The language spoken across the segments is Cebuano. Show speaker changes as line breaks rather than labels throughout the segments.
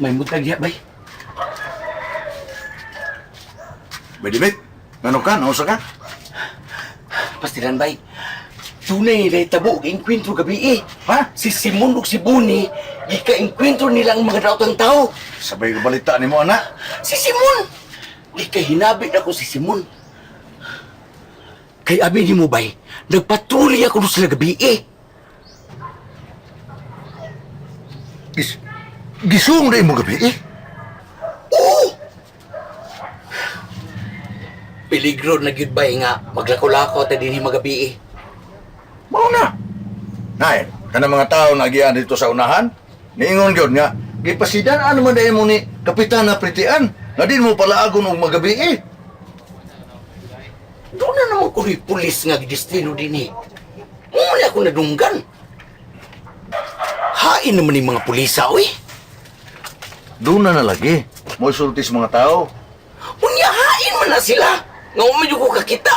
May mutag diha, bay.
Bay Dimit, ngano ka? Nausa ka?
Pastilan, bay. Tunay nila itabo og engkwentro gabi eh.
Ha?
Si Simon ug si Buni, gika-engkwentro nila ang mga daotang tao.
Sabay ka balita ni mo, anak.
Si Simon! Gikahinabi na ko si Simon. Kay abi ni mo, bay, nagpatuloy ako sa gabi eh.
Gis, gisung na mo gabi eh.
Oo! Peligro na gyud bay nga maglako-lako ta dinhi magabi eh.
Mao na. Nay, kana mga tao na agian dito sa unahan, niingon gyud nga, gipasidan ano man dahil mo ni Kapitan na Pritian, na din mo palaagon og magabi eh.
Doon na naman ko pulis nga gidestino dinhi. Muna ako nadunggan. Hain naman yung mga pulisa, uy.
Doon na nalagi. Mo sulti sa mga tao.
Unya, hain man na sila. Nga umidyo ko kakita.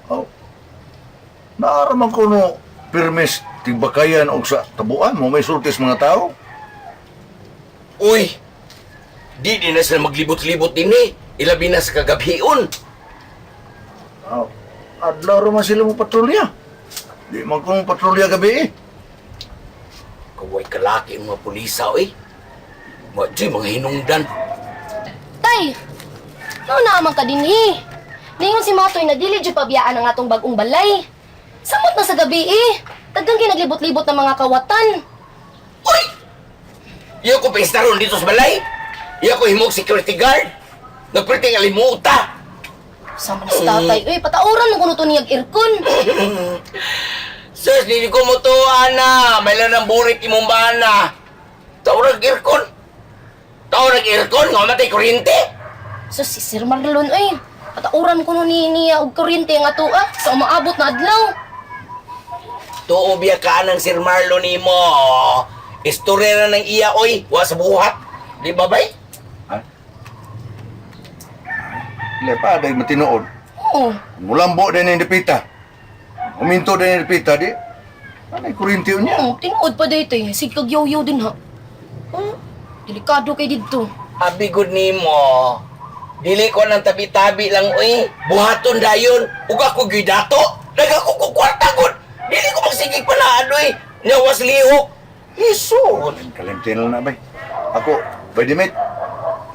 Oh. Naaraman ko no pirmes tigbakayan og sa tabuan mo may sulti sa mga tao.
Uy, di din na sila maglibot-libot din eh. Ilabi na sa kagabhion.
Oh. Adlaw ra man sila mo patrolya. Di man ko mo patrolya gabi eh.
Kaway kalaki ang mga pulisa, uy. Madyo'y mga hinungdan.
Tay! Mao na man ka dinhi. Ningon si Matoy na dili jud pabiyaan ang atong bag-ong balay. Samot na sa gabi eh. Daghang kinaglibot-libot ng mga kawatan.
Uy! Iyo ko pestaron dito sa balay. Iyo ko himog security guard. Nagperting alimuta.
Sama na si tatay. Uy, patauran mo kuno to niyag aircon.
Sus, hindi ko mo to, ana. May lang ng burit imong bana. Taurag aircon. Taurag aircon, nga matay kuryente.
So si Sir Marlon uy, patauran kuno ni niya og kuryente ang ato ah sa umaabot na adlaw.
Tuo biya ka ng Sir Marlon nimo. Istorya na ng iya, oy. Wa sa buhat. Di ba, bay?
Ha? Lepa day matinuod.
Oo.
Mulambo din ni Dipita. Huminto din ni Dipita di. Anay kuryente niya.
Oo, tinuod pa dito eh. Sige kag yaw din ha. Oh, delikado kay didto.
Abi good nimo. Dili ko ng tabi-tabi lang, oy. Buhaton dayon. Ug ako gyud dato. Nagako ko kwarta gud. Dili ko magsigig pa na oy. Nyawas lihok. Lisod.
Kalimtin lang na bay. Ako, by the mate,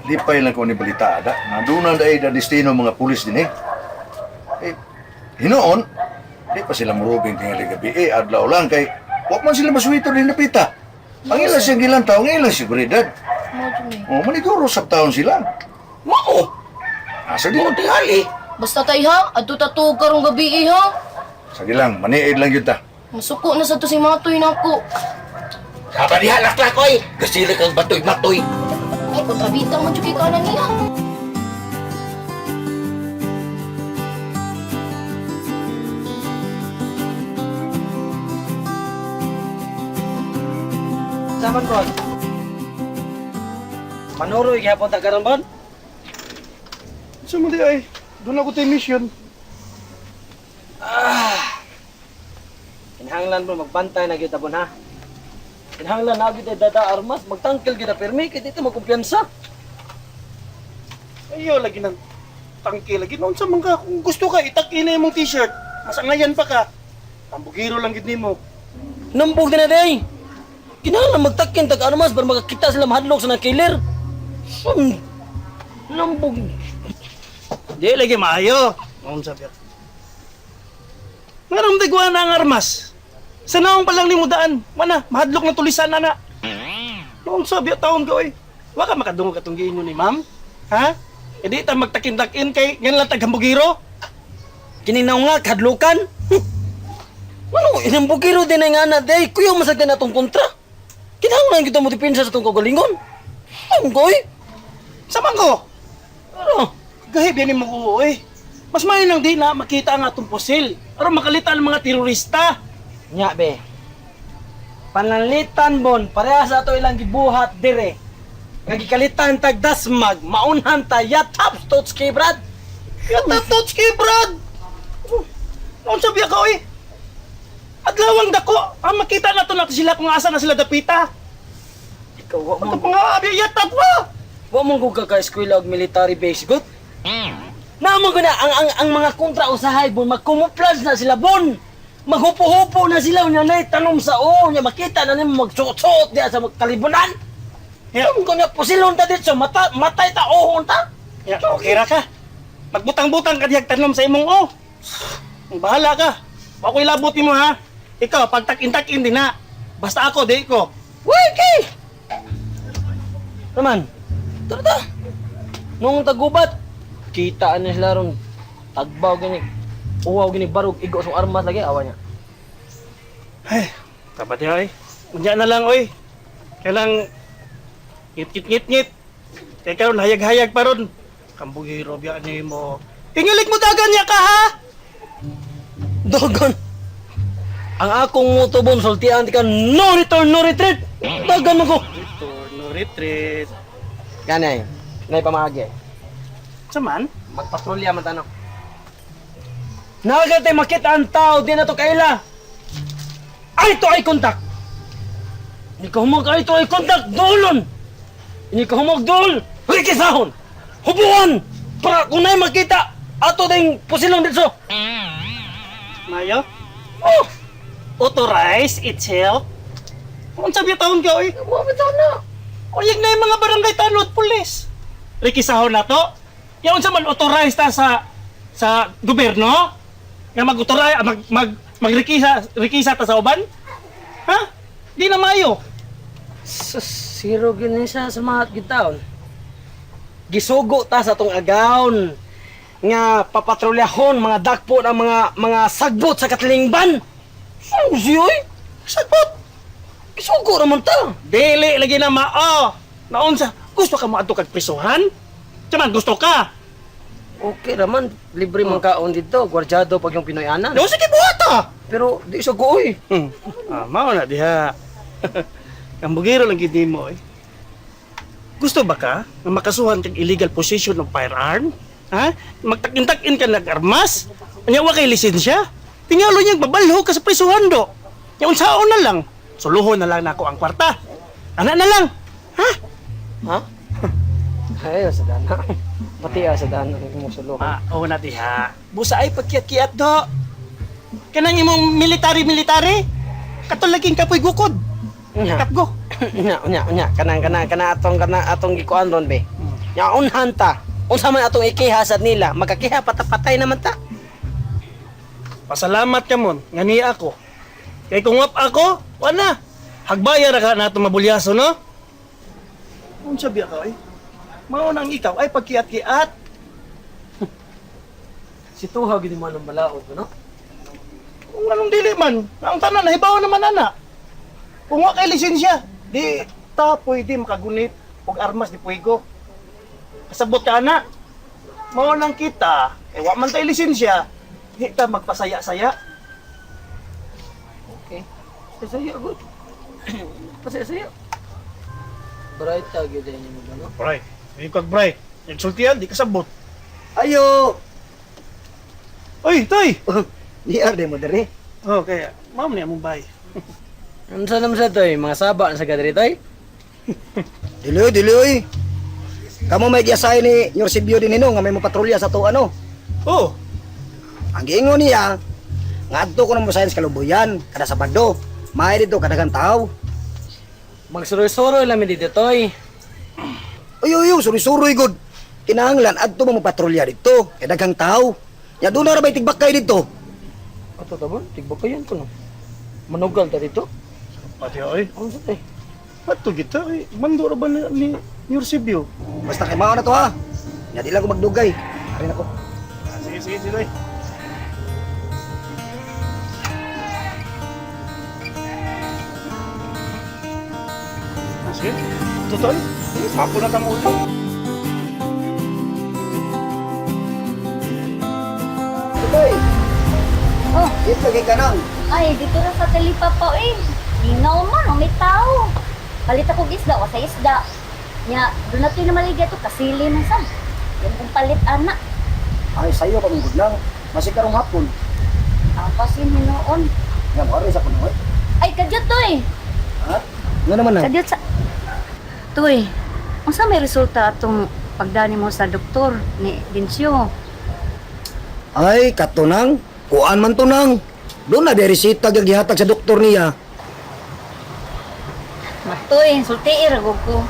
lipay lang ko ni balita ada. Nadunan dahil na destino mga pulis din eh. Eh, hinoon, di pa sila murubing tingali gabi eh, adlaw lang kay, wag man sila masuwito din napita. Ang ilang siyang gilantaw, ang ilang seguridad.
Mo jud eh.
O, maniguro sa taon sila.
Mao.
Asa di?
Mao tingali.
Basta tay ha, adto ta tuog karong gabi eh ha.
Sige lang, maniid lang yun ta.
Masuko na sa to si Matoy nako.
Saba diha laklak oy. Gasili kang batoy matoy.
Ay, kontrabita man jud kay kana niya.
Saman bon. Manuroy gihapon ta karon bon.
Sumuli ay, doon ako tayo mission.
Kinahanglan mo magbantay na gyud ta bon ha. Kinahanglan na gyud dada armas, magtangkil gyud ta pirmi kay dito magkumpiyansa.
Ayaw, lagi ng tangke lagi. Noon sa mga, kung gusto ka, itak-ina imong t-shirt. Mas angayan pa ka. Tambugiro lang gid nimo.
Nambog na day. Kinahanglan magtakin tag armas para makakita sila mahadlok sa nang killer. Nambog.
Di lagi maayo. Noon sa biyak. Ngarong dagwa na ang armas. Sa naong pa lang nimo daan. Mana, mahadlok na tulisan na na. Noon sa biyak taon ko eh. Wa ka makadungog atong giingon ni ma'am. Ha? E di ta magtakin-takin kay ngan lang taghambugiro.
Kininaw nga kadlokan. Ano, inambugiro din ang ana day. Kuya masagdan atong kontra. Kinahanglan kita mo depensa sa atong kagalingon. Ang koy.
Samang ko.
Ano?
Gahib yan mo ko eh. Mas mayo lang di na makita ang atong pusil. Aron makalita ang mga terorista.
Nya be. Pananglitan bon, pareha sa ato ilang gibuhat dire. Nga gikalitan tag dasmag, maunhan ta ya top tots kay Brad.
Katatots kay Brad! Noon sabi ako eh. Adlawang dako, ang makita na to nato sila kung asa na sila dapita.
Ikaw, wa mo.
Ito mga abiyatap pa!
Wa mo ko kaka-eskwela og military base, good? Naman ko na, ang mga kontra usahay, bon, magkumuplas na sila, bon! Maghupo-hupo na sila, unya na tanom sa o, unya makita na nimo magsuot-suot diya sa kalibunan.
Ya.
Yeah. Ko na pusilon ta dito, mata, matay ta, ohon ta.
Ya, okay ra ka. Magbutang-butang ka dihag tanom sa imong o. Bahala ka. Wa ko'y labot nimo ha. Ikaw, pagtakin-takin din na. Basta ako, di ko.
Wiki! Naman, tara ta. Nung tagubat, kita na sila ron, tagbaw gini, uwaw gini, barog, igo sa armas lagi, awa niya.
Ay, tapat niya oy. Unya na lang oy. Kailang ngit ngit ngit ngit. Kay karon hayag-hayag pa ron. Kambuhiro biya nimo. Tingilig mo dagan niya ka ha.
Dagan! Ang akong moto bon, sultian ka, no return, no retreat! Dagan mo ko!
Return, no retreat.
Ganay, nay pamaagi.
Saman?
Magpatrolya man tanong. Nagatay makita ang tao, di na to kaila. Ay to ay contact! Hindi ka humag ay to ay contact, dolon! Hindi ka humag dol, rikisahon! Hubuan! Para kung na'y makita, ato ding pusilong dito.
Mayo?
Oh!
Authorize itself? Kung sabi taon ka oy.
Bumitaw na!
Uyag na yung mga barangay tanod pulis. Rikisahon na to. Yaon sa man authorized ta sa gobyerno nga mag-authorize mag mag magrikisa rikisa ta sa uban? Ha? Di na mayo.
Sus, zero gini siya sa mga gitaon. Gisugo ta sa tong agaon nga papatrolyahon mga dakpo ng mga sagbot sa katilingban. Susi oy,
Sagbot.
gisugo raman ta.
Dili lagi na mao. Naunsa gusto ka moadto kag prisuhan? Tiyaman gusto ka.
Okay raman, libre man kaon dito, gwardyado pag yung Pinoy anan.
No sige buhata.
Pero di sa oy.
Ah, mao na diha. Kambugiro lang gid nimo eh. Gusto ba ka nga makasuhan kag illegal possession of firearm? Ha? Magtakin-takin ka nag-armas? Anya wa kay lisensya? Tingalo niyang babalho ka sa prisuhan do. Nya unsaon na lang. Suluhon na lang nako ang kwarta. Ana na lang. Ha?
Ha? Ay, sa dana. Pati ah, sa dana mo suluhan.
Ah, oo na diha. Busa ay pagkiat-kiat do. Kanang imong military-military. Katulaging kapoy gukod.
Nya.
Kapgo.
Unya, unya, unya. Kanang, kanang, kana atong, kana atong gikuan ron be. Nya unhan ta. Unsa man atong ikiha sa nila, magkakiha patapatay naman ta.
Pasalamat ka mon, nga niya ako. Kay kung wap ako, wala. Hagbaya ra ka nato mabulyaso, no? Unsa biya ka eh? Mao nang ikaw ay pagkiat-kiat.
Si Tuha gid mo anong balaod, no?
Kung anong dili man, ang tanan nahibaw naman ana. Kung wa kay lisensya, di ta pwede makagunit og armas di puwego. Kasabot ka ana. Mao nang kita, eh wa man tay lisensya, di ta magpasaya-saya.
Okay. Pasaya good. Pasaya saya. Bright ta gyud ay nimo ba no?
Bray, di kag bray. Nagsultian di kasabot.
Ayo!
Oy, tay.
Ni arde mo dere.
Oh, kaya ma'am niya mong bay.
Unsa naman sa toy, mga saba na sa gadiri toy?
Dili dili oy. Kamo may giyasay ni Yorsibio din nino nga may mopatrolya sa to ano.
Oh,
Ang giingon niya ngadto ko na mo sa Kalubuyan kada Sabado. May dito kadaghang tao.
Magsuroy-suroy lang mi dito toy.
Uy uy, uy suri-suroy gud. Kinahanglan adto mo mopatrolya dito kay daghang tao. Ya doon na ra bay tigbakay dito.
Ato ta bon, tigbakayan ko no. Manugal ta dito.
pati oy.
Unsa toy?
Ato kita oy. Mando ra ba ni Yorsibio?
Basta kay mao na to ha. Nya di lang ko magdugay. Arin ako.
Ah, sige, sige, sige. Ah, sige. Totoo. Papo na tang ulo.
Tutoy.
Oh,
Dito kay kanang.
ay, dito na sa talipapa eh. Linaw man, oh, may tao. Palit ako og isda, wa sa isda. Nya, doon na na maligya to, kasili man sam. Yan kong palit, ana.
Ay sayo pa mong lang. Masig karong hapon.
Ang pasin hinuon.
Nga mo sa kuno.
Ay, kadyot to eh.
Ha? Nga naman na.
Kadyot sa... Matoy, unsa may resulta atong pagdani mo sa doktor ni Dencio?
Ay, katunang, kuan man tunang. Doon na resita gyud gihatag sa doktor niya.
Matoy, sultii ra gud ko.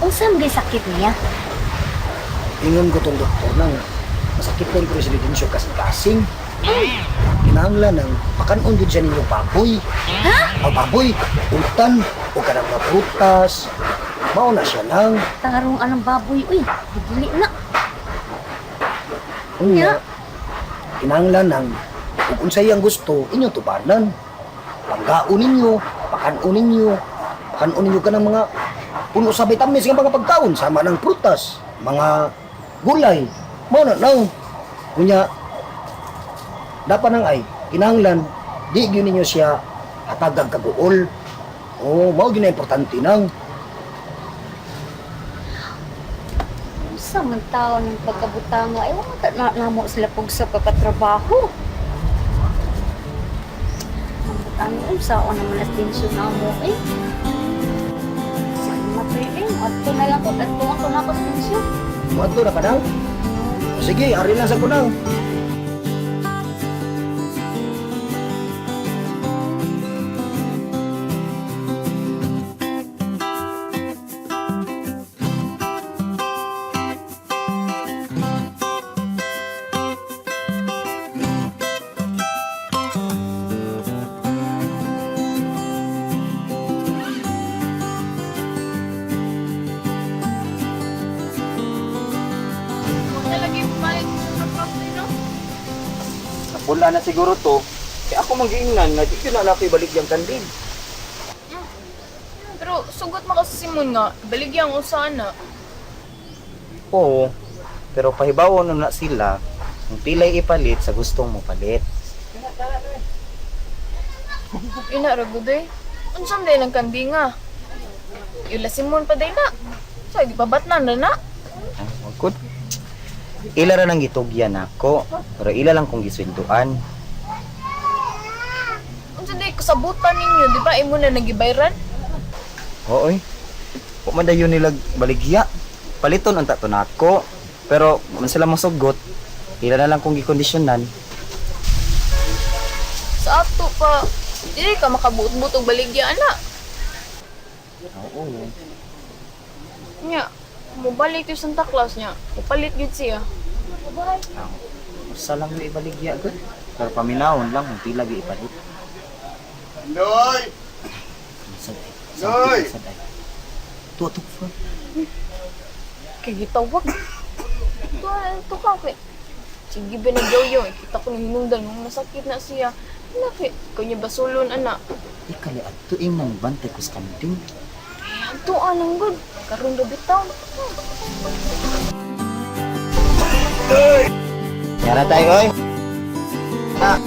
Unsa man sakit niya?
Ingon ko tong doktor nang masakit ko si Densyo kasing-kasing. Kinahanglan ng pakanon jud siya ninyo baboy. Ha? Ang baboy, utan, o kanang mga prutas. Mao na siya nang.
Tarong anong baboy uy, dili na.
Unya, kinahanglan ng ug unsay ang gusto inyong tubanan. Panggaon ninyo, pakanon ninyo, pakanon ninyo kanang mga puno sa vitamins nga mga pagkaon sama ng prutas, mga gulay. Mao na nang. Unya, dapat nang ay kinahanglan di gyud ninyo siya hatagag kaguol. Oh, mao gyud na importante nang.
Unsa man taon ng pagkabutanga ay wa ta na namo sila pugsa pagkatrabaho. Ang butang unsa o naman as Dencio namo eh. Saan matoy eh, adto na lang ko, adto ko na ko sa Dencio.
Moadto na ka nang. O, sige, ari lang sa kunang.
Napula na siguro to. Kaya ako manggiingnan nga di ko na ako'y baligyang kandil.
Pero sugot man kasi si Simon nga, baligyang usa na.
Oo, pero pahibawo na na sila kung pilay ipalit sa gustong mo palit.
Ina ra gud eh. Unsa man day ng kandinga? Ila Simon pa day na. Sa di pabatnan na na.
Ay, wag gud. Ila ra nang gitugyan nako, pero ila lang kong gisweldoan.
Unsa day kasabutan ninyo, di ba imo na nagibayran?
Oo eh. Wa man dayon nila baligya. Paliton unta to nako. Pero wa man sila mosugot. Ila na lang kong gikondisyonan.
Sa ato pa, dili ka makabuot-buot og baligya ana.
Oo.
Nya, mobalik yung Santa Claus niya. Mupalit gyud siya.
Usa lang yung ibaligya gud. Pero paminawon lang kung pila gyud ipalit.
Noy!
Sad ay.
Noy!
Sad ay. Tutok fa.
Kay gitawag. Tuwa to ka kay. Sige ba nagyoyo, kita ko nang hinungdan nung nasakit na siya. Laki, kanya basulon ana.
Ikali adto imong bantay kus kanding.
Eh, adto anang gud. Karon ra bitaw.
Yara tayo oy. Ah.